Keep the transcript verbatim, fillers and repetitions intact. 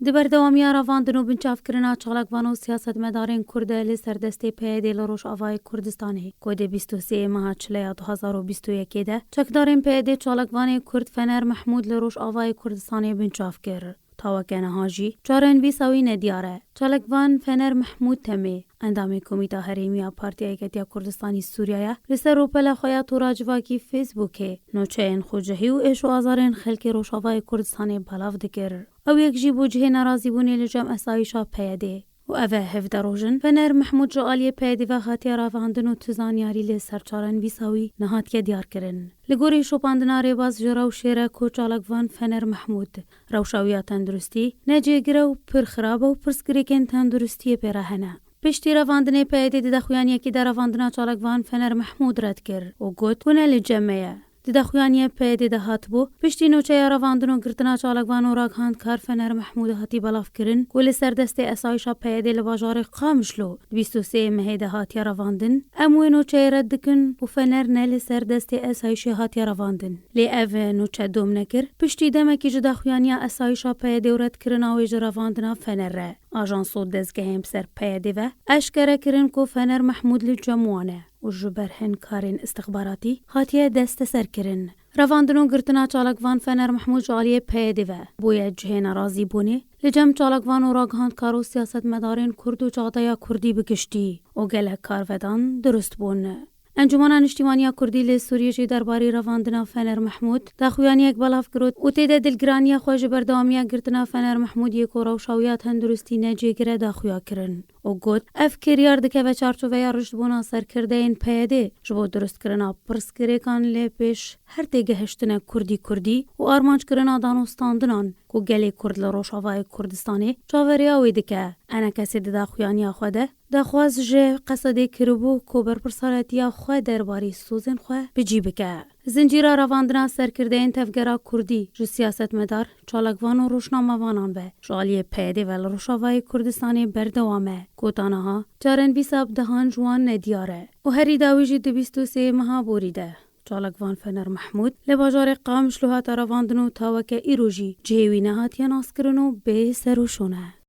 Di berdewamiya revandin û binçavkirina çalakvan û siyasetmedarên Kurd de li ser destê P Y D'ê li Rojavayê Kurdistanê, ku di bîst û sê meha Çileya du hazar û bîst û yekê de çekdarên P Y D'ê çalakvanê Kurd Fener Mehmûd li Rojavayê Kurdistanê binçav kir. Ta weke niha jî çarenivîsa wî nediyar e. Çalakvan Fener Mehmûd Temê, endamê Komîta Herêmî ya Partiya Yeketiya Kurdistanî Sûriye ye, li ser rûpela xwe ya tora civakî Facebookê nûçeyên xwecihî û êş û azarên xelkê Rojavayê Kurdistanê belav dikir. Ew yek jî bû cihê nerazîbûnê li cem esayîşa P Y D'ê. Û ev e hevdeh roj in Fener Mehmûd ji aliyê P Y D'ê ve hatiye revandin û tu zanyarî li ser çarenivîsa wî nehatiye diyarkirin. Li gorî şopandina rêbaz ji rewşê re ku çalakvan Fener Mehmûd, rewşa wî ya tenduristî necêgir e û pir xirab e û pirsgirêkên tenduristiyê pê re hene. Piştî revandinê P Y D'ê di daxuyaniyekî de revandina çalakvan Fener Mehmûd red kir û got ku ne li cem me ye. Di daxuyaniya P Y D'ê de hatibû, piştî nûçeya revandin û girtina çalakvan û ragihandkar Fener Mehmûd hatî belavkirin ku li ser destê esayîşa P Y D'ê li bajarê Qamişlo di bîst û sê mehê de hatiye revandin, em wê nûçeyê red dikin û Fener ne li ser destê esayîşê hatiye revandin. Lê ev nûçe dom nekir, piştî demekî ji daxuyaniya esayîşa P Y D'ê û redkirina wê ji revandina Fener re. Ajanso dezgehên bi ser P Y D'ê ve eşkere kirin ku Fener Mehmûd li cem wan e û ji ber hin karên istixbaratî hatiye desteserkirin. Revandin û girtina çalakvan Fener Mehmûd ji aliyê P Y D'ê ve bûye cihê nerazîbûnê li cem çalakvan û ragihandkar û siyasetmedarên Kurd û cadeya Kurdî bi giştî û gelek karvedan dirust bûn. Encûmena Niştîmaniya Kurdî li Sûriyê jî derbarî revandina Fener Mehmûd daxuyaniyek belav kir û tê de dilgiraniya xwe ji berdewamiya girtina Fener Mehmûd yê ku rewşa wî ya tenduristî necêgir e daxuya kirin û got, ev kiryar dikeve çarçoveya riştbûna serkirdeyên P Y D'ê ji bo durustkirina pirsgirêkan lê pêş her têgehiştine kurdî kurdî û armanckirina danûstandinan ku gelê Kurd li Rojavayê Kurdistanê çaverêya wê dike. Enekesê di daxuyaniya xwe de daxwaz ji Qesedê kiribû ku berpirsaretiya xwe derbarî sozên xwe bi cî bike. Zincîra revandina serkirdeyên tevgera kurdî ji siyasetmedar, çalakvan û rojnamevanan ve ji aliyê P Y D'ê ve li Rojavayê Kurdistanê berdewam e. Ku ta niha çarenivîsa bi dehan ji wan nediyar e û herî dawî jî di bîst û sê meha borî de çalakvan Fener Mehmûd li bajarê Qamişlo hate revandin û ta weke îro jî cihê wî nehatiye naskirin û bê ser û şûn e.